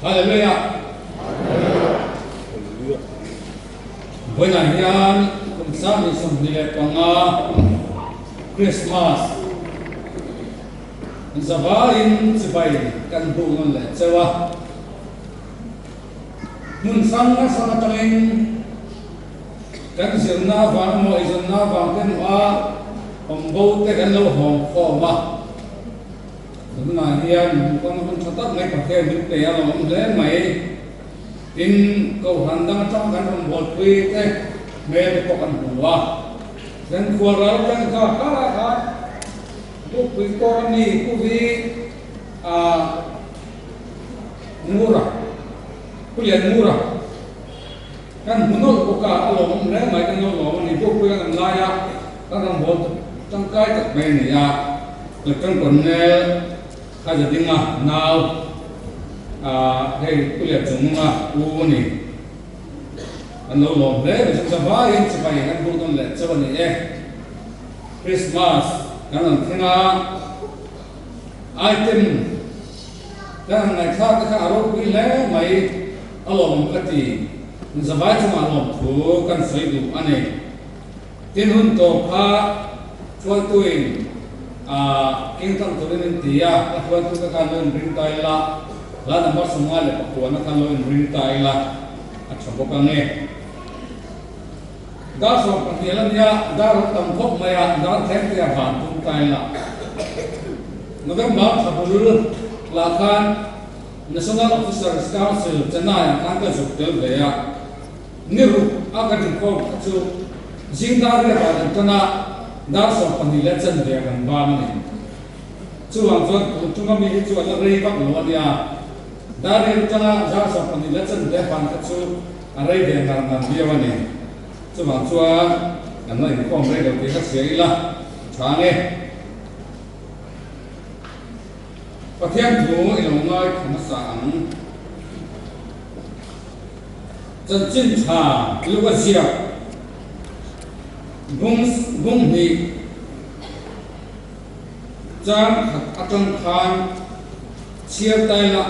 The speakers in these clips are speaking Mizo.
Hallelujah! Vawiinah hian kum 2025 Christmas zavaiin chibai kan hmuh nawn leh cheu a. Hmun hrang hrang atangin kan zirna avang emaw eizawnna avang te emaw a awm bo te kan lo hawng khawm a. Tunah hian hmuhkawng hun tha tak mai Pathian min pe a lo awm hle mai. Tin, Kohhran dang atang kan rawn bualpui te hmel te pawh kan hmu a. Then khual ral atang kha kharah khan Bukpui kawr ami Pu hi ah Ngura, Pu Lian Ngura kan hmu nawlh bawk a, a lawmawm hle mai kan lo lawm a ni. Bukpui kan awm laia kan rawn bawl tangkai tak mai a ni a, Leptan Colonel Khazadinga nau ah hei Pu Lian Chungnunga u a ni. Kan lo lawm hle mai chu zavaiin chibai kan hmuh nawn leh chauh a ni e. Christmas kan rawn thleng a, item kan han ngaihthlak te kha a ropui hle mai a lawmawm ka ti. Zavai chungah lawmthu kan sawi duh a ni. Tin hun tawp kha hruaituin ah king tlang turin in ti a, ka hruaitu te khan lo inring ta ila, hla number 59 khan lo inring ta ila a tha bawk ang e. Dar 12 a nia, dar an tam khawp mai a, dar thleng te a van tum ta ila. November thla bul lah khan National Officers Council Chennai ah khan ka zuk tel ve a. Ni ruk a kan inkhawm kha chu zing dar riat ah kan tan a, dar 12 leh chanve ah kan bang a ni. Chuvang chuan tun tum ami hi chu a la rei vak lo a nia. Dar riat atanga dar 12 leh chanve ban kha chu a rei ve ngar ngar viau a ni. Chuvang chuan kan la inkhawm rei lo tih kha chhia ila a tha nge. Pathian thu i lo ngaithla hmasa ang. Chanchin tha lu a ziak bung bung hnih chang khat atang khan chhiar taila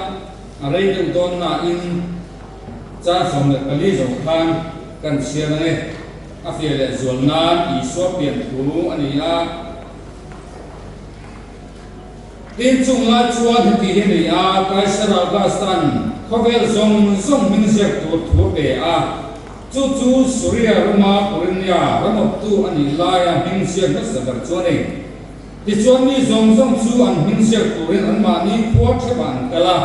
a rei deuh dawn nain chang 14 zo khan kan chhiar ang e. A fiah leh zual nan Isua pian thu a ni a. Tin, chung lai chuan heti hi a ni a, Kaisar Augustan khawvel zawng zawng hming ziak tur thu a pe a, chu chu Suria rama Kurinia ramawptu a nih laia hming ziak hmasa ber chu a ni. Tichuan mi zawng zawng chu an hming ziak turin anmahni khua theuhah an kal a.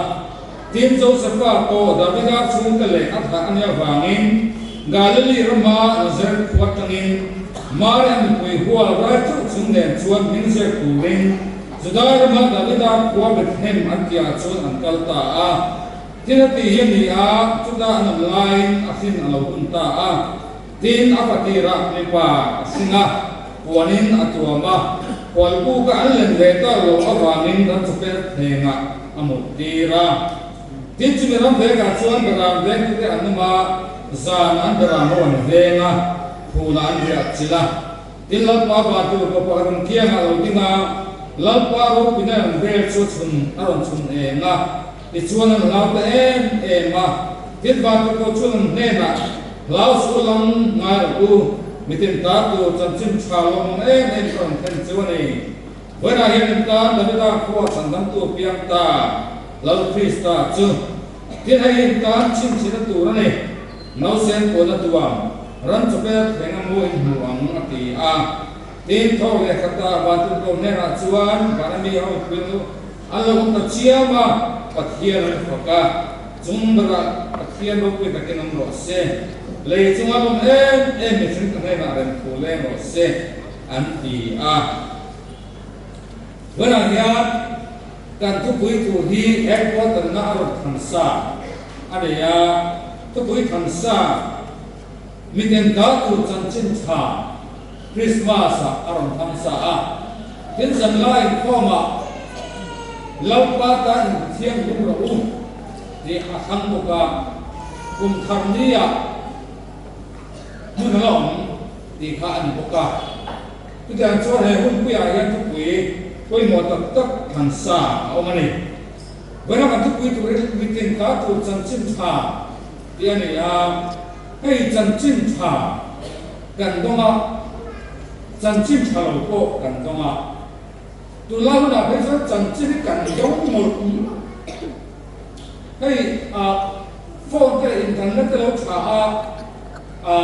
Tin, Josefa pawh Davida chhungte leh a thlah a nih avangin Galili rama Nazareth khua atangin Mari a mipui hual rai theuh chung nen chuan hming ziak turin Judai rama Davida khua Bethlehem an tihah chuan an kal ta a. Tin a tih hi a ni a, chutah an awm laiin a hrin a lo hun ta a. Tin, a patirah mipa a hring a, puanin a tuam a, hualbuka an len ve ta lo avangin ram chawpel thlengah a mut tir a. Tin, chumi ram vekah chuan beram vengtute an awm a, zan an beram ho an veng a, phunah an riah chilh a. Tin, Lalpa van tur pawh pakhat an kiangah a lo ding a, Lalpa ropuina an vel chu a chhun a rawn chhun eng a, tichuan an hlau ta em em a. Tin, van tur pawh chuan an hnenah, Hlau suh lang ngai rawh u, mitin ta tur chanchin tha lawmawm em em ka rawn thlen chu a ni. Vawiinah hian in tan Davida khua chhandamtu piang ta Lal Krista chu tin hei in tan chhinchhina tur a ni. Nausen puan a tuam, ram chawpel thleng a mu in hmu ang a ti a. Tin, thawk leh khat ah Vantirhkoh hnenah chuan van ami a awmpui nu an lo awm ta chiam a, Pathian an fak a, chung berah Pathian ropui takin awm rawh se, lei chunga lawm em em mihring ka hnenah remthu leng rawh se an ti a. Vawiinah hian kan thupui tur hi headquarter na a rawn than sa a nei a, thupui than sa miten dah tur chanchin tha Christmas ah a rawn thang sa a, tin zanlai inkhawmah Lalpa ta inthianghlim rawh u tih a thlang bawk a, kum thar niah hmun a la awm tih kha a ni bawk a. Chutiang chuan he hunpuiah hian thupui pawimawh tak tak thlan sa a awm a ni. Vawiin kan thupui turin mitin ta tur chanchin tha tih a ni a, hei chanchin tha kan dawng a, chanchin tha lo pawh kan dawng a. Tunlai hunah phei chuan chanchin hi kan dawng mawlh mawlh. Hei phone te leh internet te lo tha a,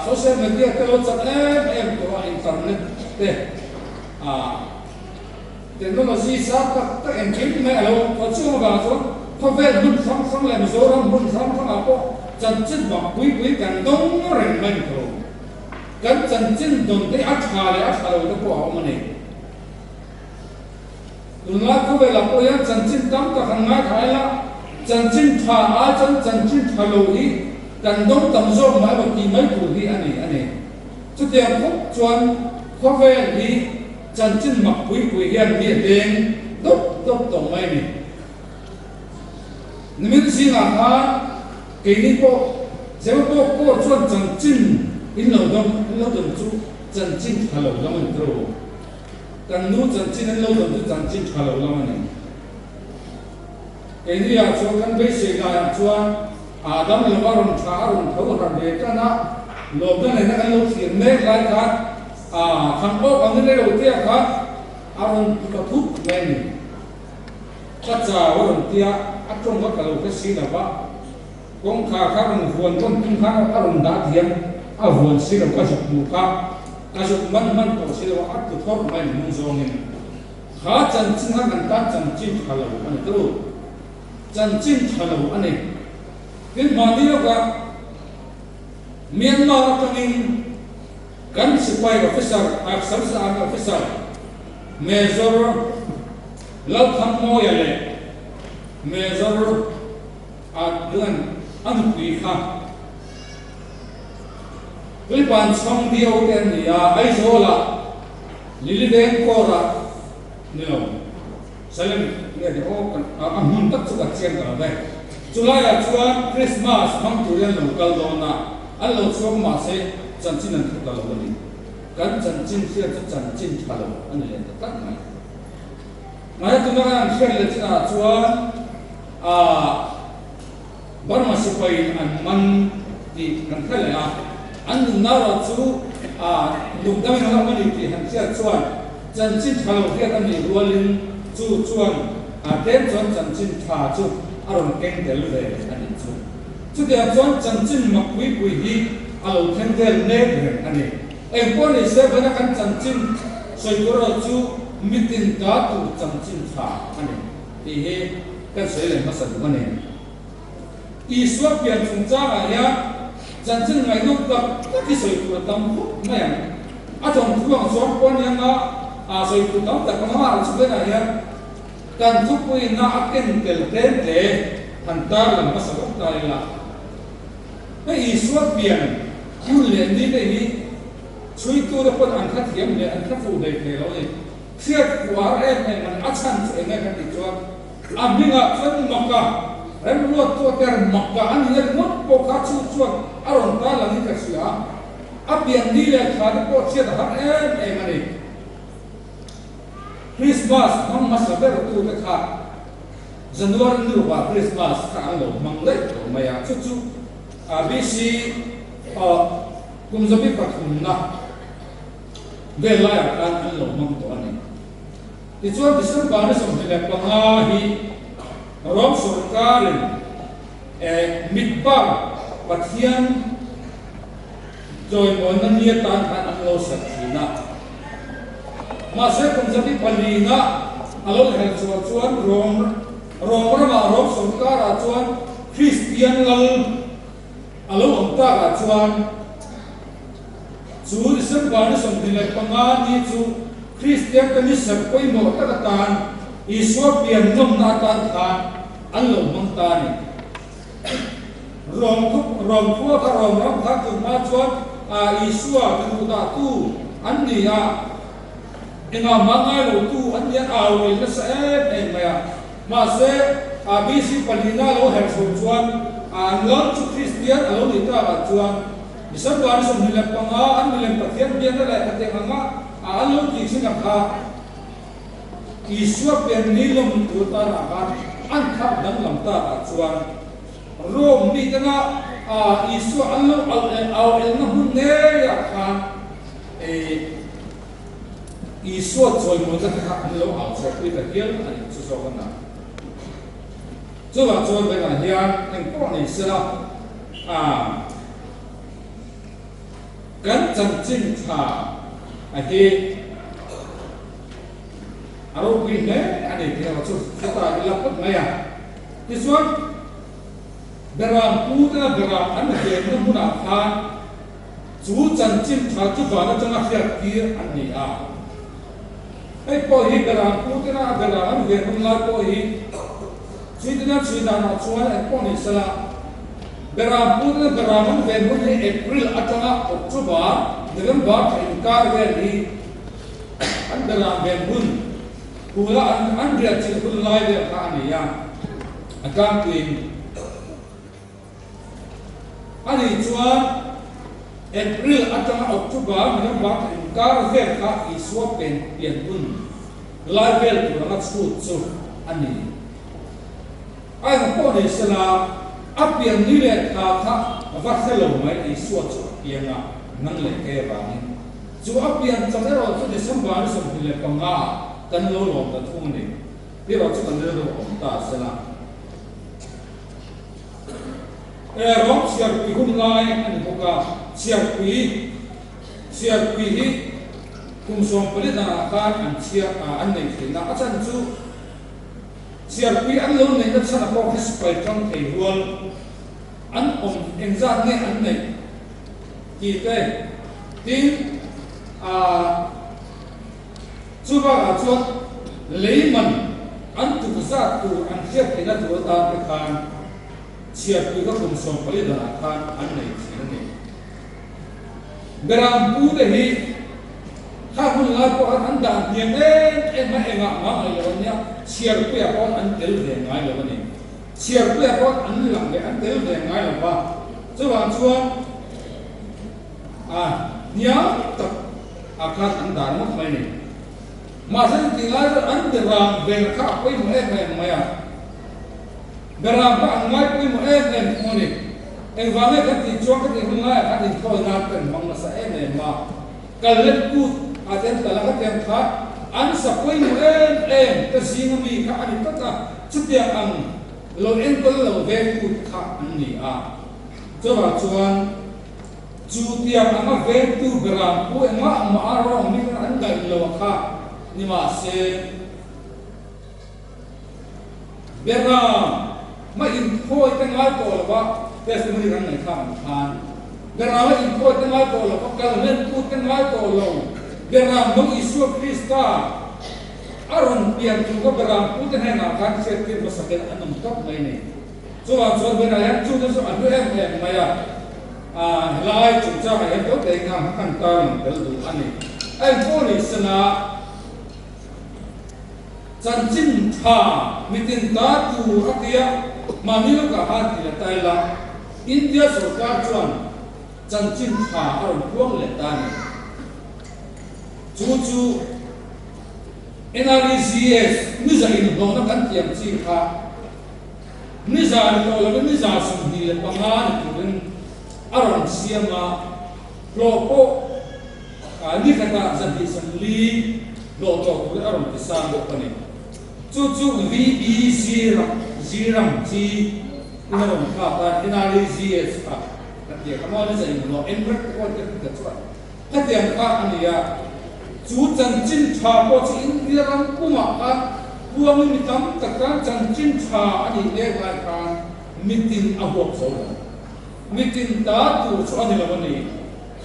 social media te lo chak em em tawh a, internet te technology sang tak tak engkim mai a lo awm tawh chiang avang chuan khawvel hmun hrang hrang leh Mizoram hmun hrang hrangah pawh chanchin bak pui pui kan dawng reng mai ni tawh. Kan chanchin dawn te a tha leh a tha lo te pawh a awm a ni. Tunlai khawvelah pawh hian chanchin tam tak han ngaithla ila, chanchin tha ai chuan chanchin tha lo hi kan dawng tam zawk mai emaw tih mai tur hi a ni a ni. Chutiang khawp chuan khawvel hi chanchin mak pui pui hian mi a deng dawp dawp tawh mai a ni. Nimin zingah khan keini pawh Zewpawk pawh chuan chanchin in lo dawng in lo dawn chu chanchin tha lo lam a ni tawh. Kan nu chanchin an lo dawn chu chanchin tha lo lam a ni. Keini ah chuan kan beisei laiah chuan Adam lo a rawn tha a rawn tho harh ve tan a, lawmna nena kan lo thlir mek lai khan thang awk angin rei lo tia khan a rawn tla thut mai a ni. Ka chau a rawn tia, a tawng a ka lo hre si lo va, kawngkhar kha rawn vuan rawn tum khan a rawn dah thiam, a vuan si lo ka zuk hmuh kha, ka zuk man hman tawh si lo a, a tlu thawr mai ni hnung zawngin. Kha chanchin kha kan tan chanchin tha lo a ni tawh, chanchin tha lo a ni. Tin mahni lawkah Myanmar atangin kan sipai officer, Service Army officer Major Lalthanmawia leh Major Adlan a nupui kha Tuipan chhawng viau te an ni a, Aizawlah Lily Veng Kawrah ni lo, Salem nge ni aw kan a hmun tak chu kan chiang ta lo ve. Chulaiah chuan Christmas hmang turin an lo kal dawn a, an lo chhuak mahse chanchin an hre ta lo a ni. Kan chanchin hriat chu chanchin tha lo a ni leh ta tlat mai. Mahse tuna kan han hriat leh chinah chuan aah Burma sipaiin an man tih kan hre leh a, an nunna erawh chu aah lungdangin an awm a ni tih han hriat chuan chanchin tha lo hriat a nih rualin chu chuan tlem chuan chanchin tha chu a rawn keng tel ve a nih chu. Chutiang chuan chanchin mak pui pui hi a lo thleng vel mek reng a ni. Engpawh ni se vawiina kan chanchin sawi tur erawh chu mitin ta tur chanchin tha a ni tih hi kan sawi leh hmasa duh a ni. Isua pian chungchangah hian chanchin ngaihnawm tak tak hi sawi tur a tam khawp mai ang. A thawnthu ang chuan pawh ania nga sawi tur tam tak a awm a, chu vawiinah hian Kan thupuina a ken tel tlem tle han tar lang hmasa bawk ta ila. Hei Isua pian hun leh ni te hi chhuitu te pawn an kha thiam leh an kha fuh hlei thei lo a ni. Hriat fuh a har em em a ni. A chhan chu eng nge kan tih chuan a hmingah chuan Maka remruattu a ter Maka a ni a ringawt pawh kha chu chuan a rawn tar lang in ka hria a. A pian ni leh thla te pawh hriat a har em em a ni. Christmas hmang hmasa ber tute kha January ni rukah Christmas kha an lo hmang daih tawh mai a, chu chu BC kum zabi pathumna vel laiah khan an lo hmang tawh a ni. Tichuan December ni 25 hi Rom sawrkarin mitbar Pathian Chawimawina ni atan khan an lo sak thin a. Mahse kum zabi palina a lo her chhuah chuan Rom Rom ramah Rom sawrkarah chuan Kristian lal a lo awm takah chuan chu December ni 25 ni chu Kristian te ni serh pawimawh tak atan Isua pian nawmna atan khan an lo hmang ta a ni. Rom Rom khua kha Rom ram kha tunhma chuan Isua tiduhdahtu an ni a, engah mah ngai lotu an ni a, au rel nasa em em mai a. Mahse, BC palina lo herh chho chuan an lal chu Kristian a lo nih takah chuan December ni 25 an milem Pathian biakna leh khatiang anga an lo tih thin ang kha Isua pian ni lawm tur tanah khan. an thlak danglam takah chuan Rome mitena Isua an lo au elna hmun ngeiah khan Isua chawimawina te kha an lo au chhuahpui ta hial a nih chu zawk a na. Chuvang chuan vawiinah hian engpawh nei sela kan chanchin tha a hi a ropui hle a ni tih erawh chu hre ta ila phawt mai a. Tichuan, Beram putena beram an venna hmunah khan chu chanchin tha chu van atanga hriat tir an ni a. Hei pawh hi beram putena a beram an ven hun lai pawh hi chuitina chhui danah chuan engpawh ni sela, beram putena beram an ven hun hi April atanga October, November thla inkar vel hi an beram ven hun Hula an an riah chilh hun lai vel kha a ni a, a tlangpuiin a nih chuan April atanga October, November thla inkar vel kha Isua pen pian hun lai vel tur anga chhut chu a ni. A eng pawh ni sela, a pian ni leh thla kha va hre lo mai Isua chu a piang a, nang leh kei avangin. Chu a pian chak erawh chu December ni 25 ah kan lo lawm ta thung a ni. Ti erawh chu kan rilru a awm ta sela. E rawng chhiarpui hun lai a ni bawk a, chhiarpui chhiarpui hi kum 14 danah khan an chhiar a an nei theihna a chan chu chhiarpui an lo neihna chhan a pawh khi sipai tang thei rual an awm engzat nge an neih Tih te, tin, ah, chu bakah chuan lei man an tuk zat tur an hriat theihna tur atan te khan chhiarpui kha kum 14 danah khan an nei thin a ni. Beram pu te hi kha hun lai pawh khan an dah hniam em em a, engah mah ngaih lo an nia, chhiarpuiah pawh an tel ve ngai lo a ni. Chhiarpuiah pawh an lang leh an tel ve ngai lo va, chuvang chuan a hniam tak ah khan an dan ngawt mai a ni. Mahse chutih lai chuan an beram ber kha a pawimawh em em mai a, beram kha an ngai pawimawh em em thung a ni. Engvang nge kan tih chuan ka tih hun laiah khan inthawi nan ka inhmang nasa em em a, kal let kut ah te an kal a, khatiang kha an sa pawimawh em em ka zinga mi kha a ni tlat a. Chutiang ang lo enkawl lo vengtu te kha an ni a, chuvang chuan chu tiang anga vengtu beram pu engmah mah a rawng hming an daih lo a kha ni mahse beram mah inthawi te ngai tawh lo va testimony kan ngaihthlak ang khan beram a inthawi te ngai tawh lo va kalhlentu te ngai tawh lo beram nung Isua Krista A rawn pian tur ka beram pute hnenah khan hriattir hmasakin an awm tawp mai ni. Chuvang chuan Benah hian chute chu a hlu em em mai a, ah helai chungchangah hian to te inga kan tarlang tel duh a ni. A engpawh ni sela chanchin tha mitin ta tur a tia mahni lawkah khan ti leh ta ila, India sorkar chuan chanchin tha a rawn puang leh ta a ni. Chu chu NREGS niza inhlawhna kan tih ang chi kha niza ni tawh lovin niza 25 ni turin a rawn siam a, hlawh pawh ni khatah 240 hlawh tawh turin a rawn ti sang bawk a ni. Chu chu VBG ram chi in a rawn thlak a, NREGS kha kan tih ang kha maw niza inhlawh NREG te pawh an ti ta chuan. Hetiang kha a ni a, chu chanchin tha pawh chu India ram pumah khan puangin mi tam tak tan chanchin tha a nih leh lai khan mitin a huap zo lo. Mitin ta tur chu a ni lo a ni.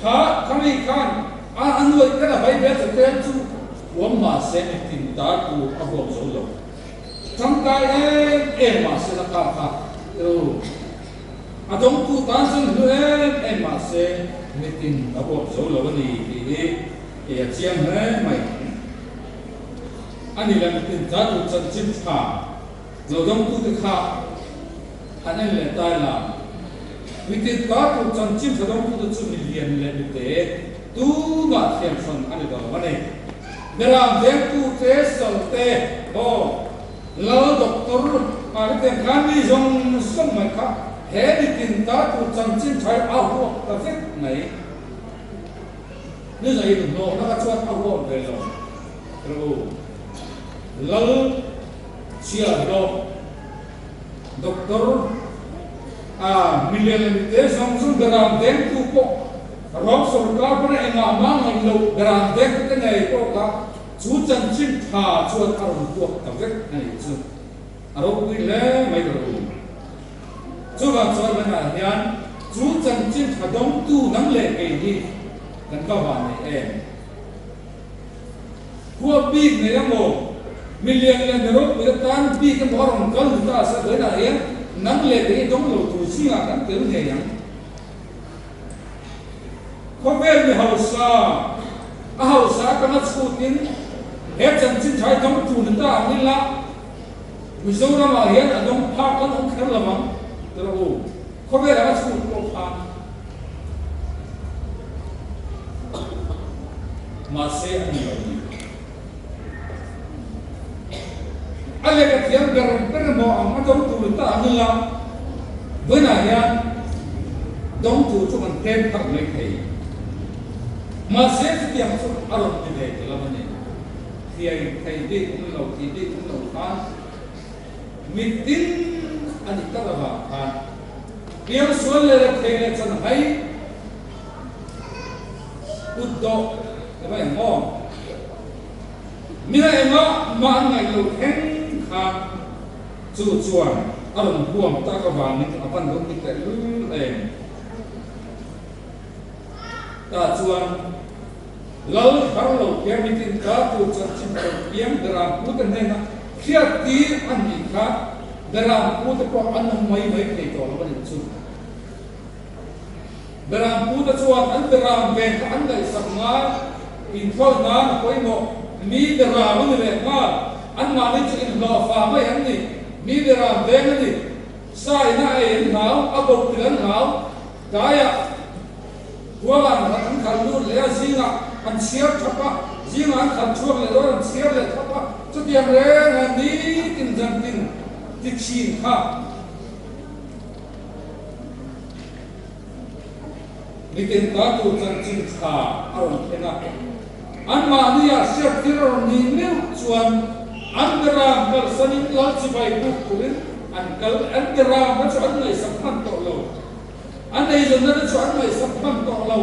Kha khami khan a a nuaih khan a Bible chatel chu huam mah se mitin ta tur a huap zo lo. Tangkai em em mah se la kha kha u. A dawngtu tan chuan hlu em em mahse mitin a huap zo lo a ni tih hi kei a chiang hle mai. A ni le mitin tla tur chanchin tha lo dawngtute kha han en leh ta ila, mitin tla tur chanchin tha dawngtute chu mi lian leh mi te tumah thiam hran a ni lo a ni. Beram vengtute, salte, aw, lal doctor. A hetiang khan mi zawng zawng mai kha he mitin ta tur chanchin tha hi a huap ta vek mai. Ni zaih inhlawhna kha chuan a huap ve lo. Rawh u. Lal chhiahhlawh Doctor a milian leh mite zawng zawng beram dengtu pawh Rom sorkar pawn a engah mah ngaih loh beram dengtute ngei pawh kha Chu chanchin tha chuan a rawn huap ta vek a nih chu. A ropui hle mai ka ru. Chuvang chuan hmanah hian chu chanchin tha dawngtu nang leh kei hi kan va vah nei em? Khua bik nei emaw, milian leh mi ropui atan bik emaw a rawn kal ni ta se vawiinah hian nang leh kei hi dawng lo tur zingah kan tel ngei ang. Khawvel mi hausa, a hausa atanga chhutin he chanchin tha hi dawng tur ni ta ang ila, Mizoramah hian a dawng phak kan awm kher lo ang, ti rawh u. Khawvel anga chhut pawh khan. Mahse a ni lo ni. A lehkha thiam ber ber emaw ang a dawng tur ta ang ila, vawiinah hian dawng tur chu kan tlem phak mai thei. Mahse chutiang chu a rawn ti ve ta lo a ni. Thiai thei bik awm lo, thih bik awm lo khan mitin a ni tak avang khan piangsual leh rethei leh chanhai kut dawh ka va eng maw? Mina engah mah an ngaih loh thleng khan chu chuan a rawn huam tak avangin a van rawn ti teh lul em. Tah chuan Lal thar lo piang mitin ta tur chanchin rawn piang Beram pute hnena hriat tir an nih kha Beram pute pawh an awm mai mai thei tawh lo a nih chu. Beram pute chuan an beram ven kha an ngaihsak ngai, inthawih nan a pawimawh. Mi beram a ni leh nghal, anmahni chu inhlawhfa mai an ni. Mi beram veng a ni. Sa ina a ei an hlau, a bo pil an hlau. Tlaiah huangah an an khalh lut leh a, zingah an chhiar thap a, zingah an khalh chhuak leh dawn an chhiar leh thap a, chutiang renga nitin zantin ti thin kha. Mitin ta tur chanchin tha a rawn thleng a, anmahnia hriattir a rawn nih meuh chuan an beram kalsanin lal chibai buk turin an kal, an beram kha chu an ngaihsak hman tawh lo, an eizawnna te chu an ngaihsak hman tawh lo,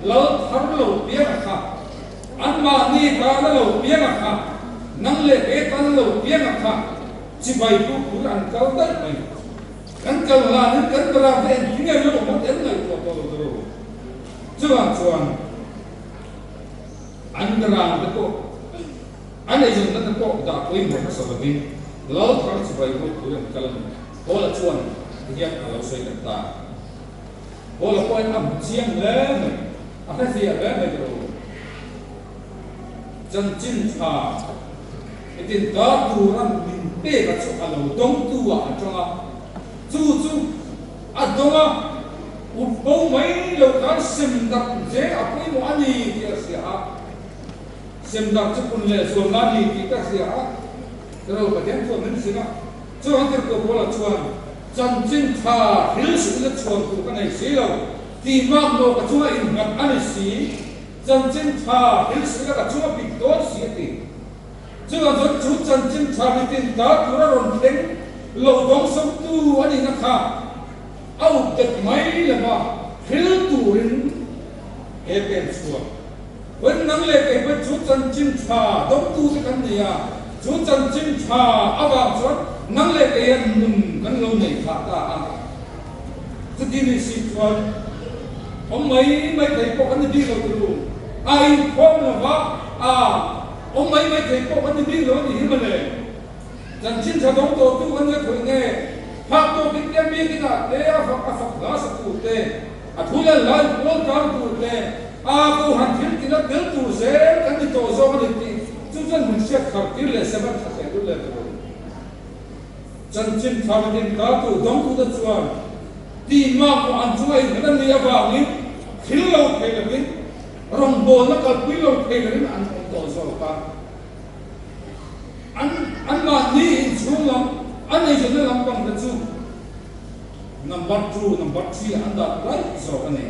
lal thar lo piang a kha, anmahni tana lo piang a kha, nang leh kei tana lo piang a kha, chibai buk tur an kal daih mai. Kan kal hlanin kan beram te engtin nge lo awm an ngaihtuah tawh lo tur u. Chuvang chuan an beram te pawh an eizawnna te pawh dah pawimawh hmasa lovin lal thar chibai buk tur an kal a ni. Paula chuan tihian a lo sawi leh ta. Paula pawhin a hmu chiang hle mai, a hrefiah hle mai tur u. Chanchin tha. Hetin ta tura min pek a chu a lo dawngtu ah a tawng a, chu chu a dawng a, up bo mai lo khan sem darh zel a pawimawh a ni tih a hria a, sem darh chu pun leh zuam la ni tih ka hria a, Ro Pathian chuan min zilh a, chuan tirhkoh Paula chuan chanchin tha hril suhna chhuan tur ka nei si lo, tih mak maw ka chunga innghat a ni si. Chanchin tha hril suhna ka chunga bik dawn si a ti. Chuvang chuan chu chanchin tha mitin ta tur a rawn thleng lo dawngsawmtu a nihna kha a up det mai lova hril turin he pen chhuak. Vawiin nang leh kei pawhin chu chanchin tha dawngtu te kan ni a, chu chanchin tha avang chuan nang leh kei hian nun kan lo nei phah ta a. Chuti ni si chuan awm mai mai thei pawh kan ni bik lo turu. A inkhawm lo va, a awm mai mai thei pawh kan ni bik lo a ni hi mawle. Chanchin tha dawng tawhtu kan nia khawi nge, phak tawkin te biakin ah te a fak a fak hla sa tur te, a thu leh hla in pawl tlang tur te, a kohhran thil tina tel tur zel kan ni tawh zawk a ni tih chu chuan min hriat thar tir leh se van tha teh lul leh tur. Chanchin thar din tatu dawngtute chuan tih makmawh an chunga innghat an nih avangin thil lo thei lovin rawngbawlna kalpui lo thei lovin an awm tawh zawk a. An anmahni inchhung lam. An eizawnna lampang te chu number two, number three ah an dah laih zawk a ni.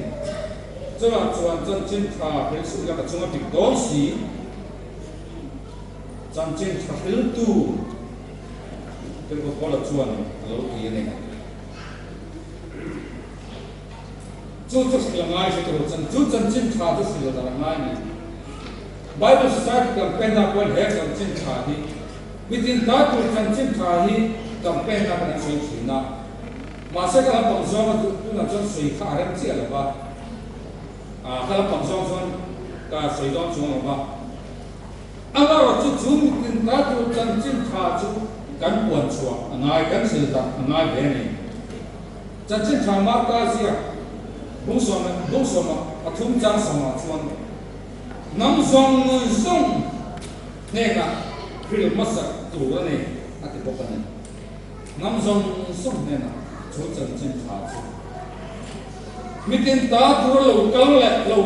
Chuvang chuan chanchin tha hril suh ila ka chunga dik dawn si. Chanchin tha hriltu Tirhkoh Paula chuan a lo ti a ni. Chu chu hrilh a ngai hre tur chan chu chanchin tha chu hrilh a ngai a ni. Bible Society campaign ah pawhin he chanchin tha hi mitin ta tur chanchin tha hi campaign ah kan sawi thin a. Mahse ka lampang zawnga duh tunah chuan sawi kha a rem chiah lo va, ka lampang zawng chuan ka sawi dawn chuang lo va. Amaherawhchu chu mitin ta tur chanchin tha chu kan puan chhuah a ngai, kan hril tak a ngai ve a ni. Chanchin tha Marka ziak bung sawma pathum chang sawmah chuan hnam zawng zawng hnenah hril hmasak tur a ni a ti bawk a ni. Hnam zawng zawng hnenah chu chanchin tha chu mitin ta tura lo kal leh lo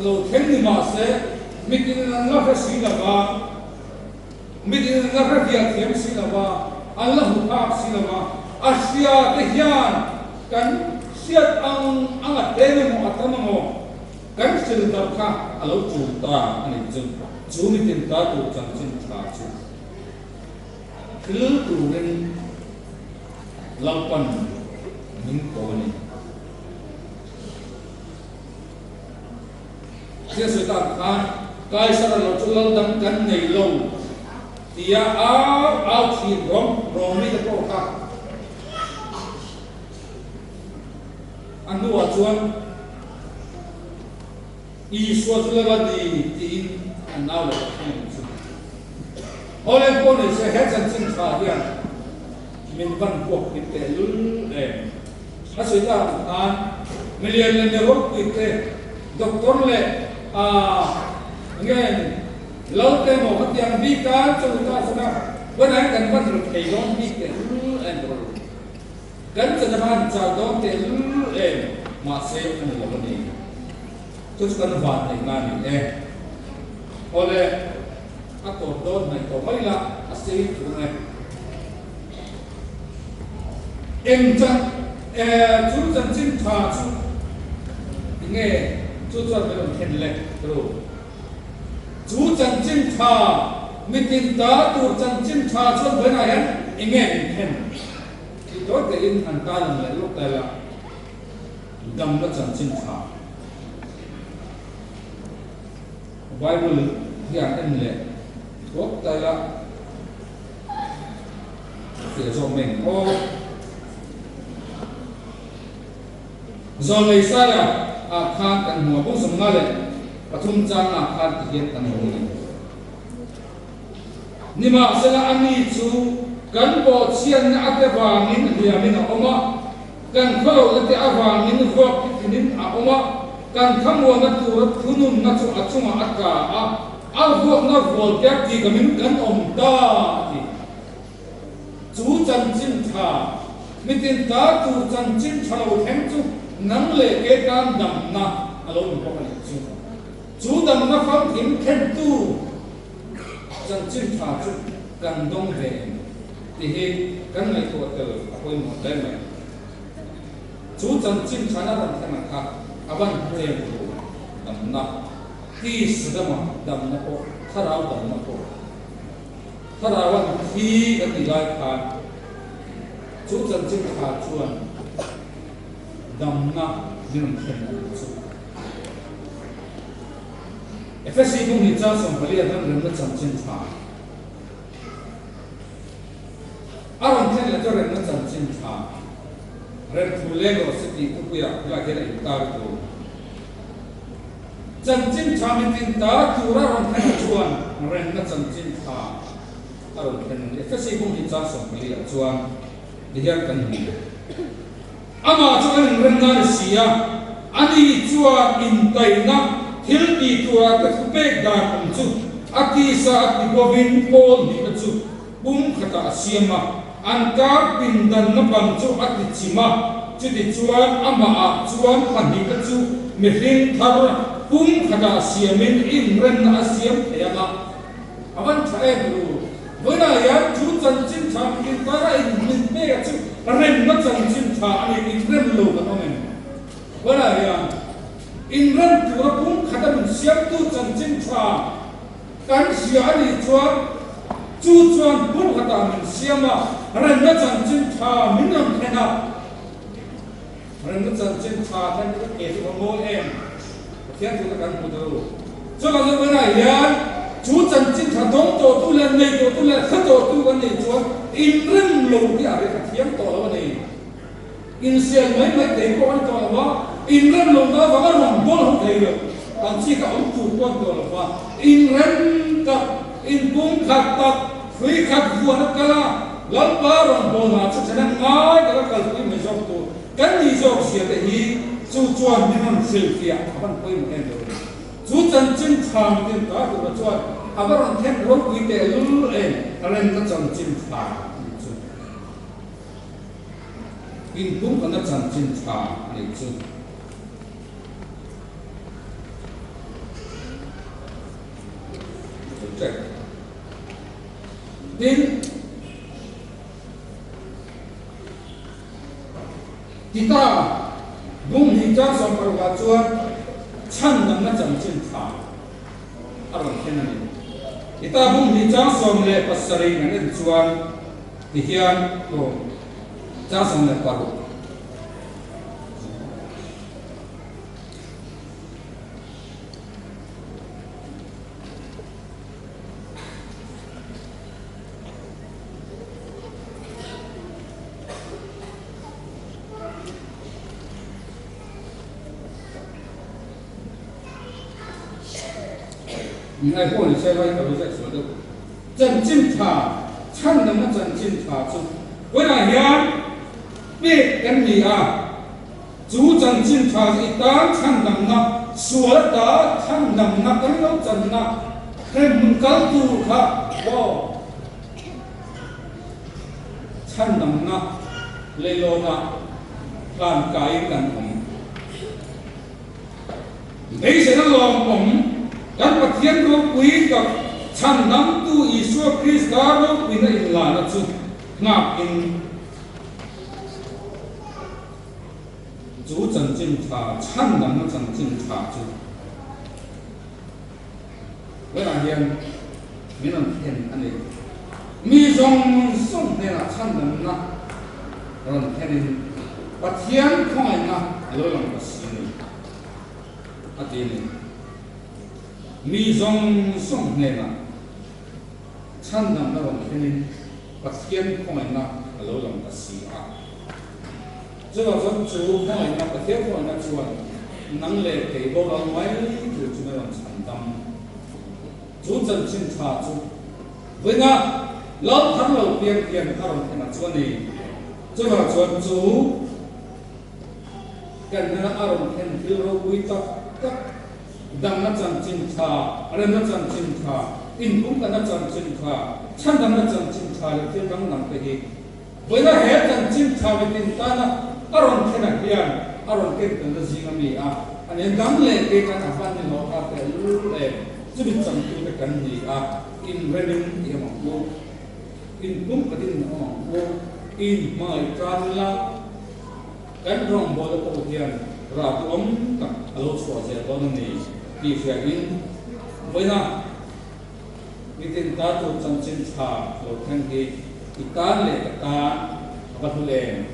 lo thleng ni mah se mitin an la hre si lo va, mitin an la hre hriat thiam si lo va, an la hmu phak si lo va, a hria te hian kan hriat ang ang a tlem emaw a tam emaw kan hril darh kha a lo tul ta a nih chu, chu mitin ta tur chanchin tha chu. Thil turin Lalpan min ko a ni. Thil sawi tak khan Kaisara lo chu lal dang kan nei lo tia au au thin rawng rawng mite pawh kha a hnuah chuan Isua chu lal a ni tiin an nau leh ta thung ang chu. Holland pawh ni se he chanchin tha hian min van puak hlim teh lul em. A sawi tak ang khan milian leh mi ropui te, doctor leh nge lal te emaw khatiang bik tan chaw ta sana vawiin kan van ru thei dawn bik teh lul em ka ru. Kan chan a han chau dawn teh lul em? Mahse a ni lo a ni. Chu chu kan van neih na a ni e. Awle, a tawp dawn hnaih tawh mai la, a sei tung e. Eng chan e, chu chanchin tha chu tinge chu chuan min rawn thlen le ru. Chu chanchin tha, mitin ta tur chanchin tha chuan vawiinah hian enge min thlen? Tih tawi tein han ta lang leh lawk ta ila, damna chanchin tha. Bible hian en leh thuak ta ila, fiah zawk mai ang aw. Zawlnei Saia ah khan kan hmu a, bung 54 leh chang ah khan ti hian kan hmu a ni. Nimahsela a ni chu kan bawhchhiatna a te vangin hliamin a awm a, kan khawlohna te avangin vuak thitinin a awm a, kan thlamuanna tura thununna chu a chungah a tla a, a vuakna rual te a tikamin kan awm ta a ti. Chu chanchin tha, mitin ta tur chanchin tha lo thleng chu nang leh kei tan damna a lo ni bawk a nih chu. Chu damna famkim thlentu chanchin tha chu kan dawng ve em tih hi kan ngaihtuah tel a pawimawh hle mai. Chu chanchin tha na rawn thlen ang kha a van hmu em tur damna, tisa dama damna pawh, thlarau damna pawh, thlarauan thi kan tih lai khan chu chanchin tha chuan damna min rawn thlen a nih chu. Efesi bung hi chang 14 a hman remna chanchin tha a rawn thlen leh chu remna chanchin tha rem thu leng rawh se tih thupuiah helai hian a intar tur. Chanchin tha mitin ta tur a rawn thlen chuan remna chanchin tha a rawn thlen a ni. Efesi bung hi chang 14 ah chuan tihian kan hmu. Amah chu kan inremna a ni si a, ani chuan intaihna thil tih turah te thu pek dan awm chu a tisa a ti bovin Paul hnihna chu pum khatah a siam a, an kar pindanna bang chu a ti chim a, chutichuan amahah chuan pahnihna chu mihring thar pum khatah siamin inremna a siam thei ang a. A van tha em ru. Vawiinah hian chu chanchin tha mitin tara in. Remna chanchin tha a ni, inrem lo kan awm em? Vawiinah hian inrem tura pumkhata min siamtu chanchin tha kan hria a nih chuan chu chuan pumkhatah min siam a, remna chanchin tha min rawn thlen a. Remna chanchin tha thlen chu ka ke chu ka mawi em? Pathian thu te kan hmu ta lo. Chuvang chuan vawiinah hian chu chanchin tha dawng tawhtu leh nei tawhtu leh hre tawhtu kan nih chuan inrem lo hi a reh a thiam tawh lo a ni. Insiam mai mai thei pawh a ni tawh lo va, inrem lo ta avanga rawn bawl ho thei lo ang chi kha awm tur pawh a ni tawh lo va, inrem tak, inpumkhat tak, hrui khat vuan a kal a, Lalpa rawn bawl hna chu thlen a ngai taka kalpui mai zawk tur kan nih zawk zia te hi chu chuan min rawn hrilhfiah a van pawimawh em lo. Chu chanchin tha mitin ta tura chuan a va rawn thlen ropui tehlul em remna chanchin tha a nih chu. Inpumkhatna chanchin tha a nih chu. Tin, Tita bung hnih chang 16 ah chuan chhandamna chanchin tha a rawn thlen a ni. Tita bung hnih chang 17 kan en chuan tihian aw chang 16. Ngai pawh ni se vai ka lo ziak sual deuh. Chanchin tha, chhandamna chanchin tha chu vawiinah hian pek kan ni a. Chu chanchin tha chu i tan chhandamna, sual ata chhandamna kan lo channa hremhmun kal tur kha aw chhandamna leilawnah hlan kaiin kan awm. Beiseina lawmawm kan Pathian ropui tak chhandamtu Isua Krista ropuina inlana chu nghakin, Chu chanchin tha, chhandamna chanchin tha chu vawiinah hian min rawn thlen a ni. Mi zawng zawng hnenah chhandamna rawn thlenin Pathian khawngaihna a lo lang ta si a ni, a ti a ni. Mi zawng zawng hnenah chhandamna rawn thlenin Pathian khawngaihna a lo lang ta si a. Chuvang chuan chu khawngaihna, Pathian khawngaihna chuan nang leh kei boral mai tur chu min rawn chhan dam. Chu chanchin tha chu vawiinga Lal thar lo piang hian a rawn thlen a chu a ni. Chuvang chuan chu kan hnena a rawn thlen thil ropui tak tak, damna chanchin tha, remna chanchin tha, inpumkhatna chanchin tha, chhandamna chanchin tha leh thil dangdang te hi Vawiina he chanchin tha mitin tana a rawn thlenah hian a rawn ken telna zing a mi a, a nen dang leh ke kan a hman ni hlawh kha tehlul em, chumi changtute kan ni a, inremin i awm ang u, inpumkhatin i awm ang u, inhmangaih tan ila kan rawngbawlna pawh hian rah duhawm tak a lo chhuah zel dawn a ni tih hriain vawiina Nitin ta tur chanchin tha lo thleng hi i tan leh ka tan a va hlu em?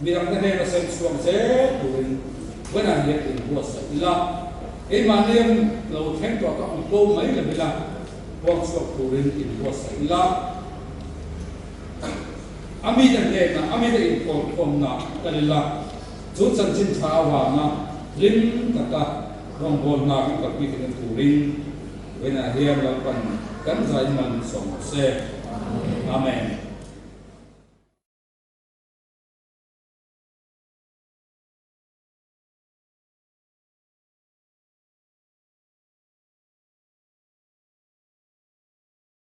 Midangte hnena sem chhuak zel turin vawiinah hian inbuatsaih ila, keimahni lo thleng tawh ka awm ko mai lo ila, puang chhuak turin inbuatsaih ila, a mite hnena a mite inkhawlkhawmna kal ila, chu chanchin tha avanga hlim taka rawngbawlna kan kalpui theihna turin Vawiinah hian Lalpan kan zai man sawm rawh se. Amen.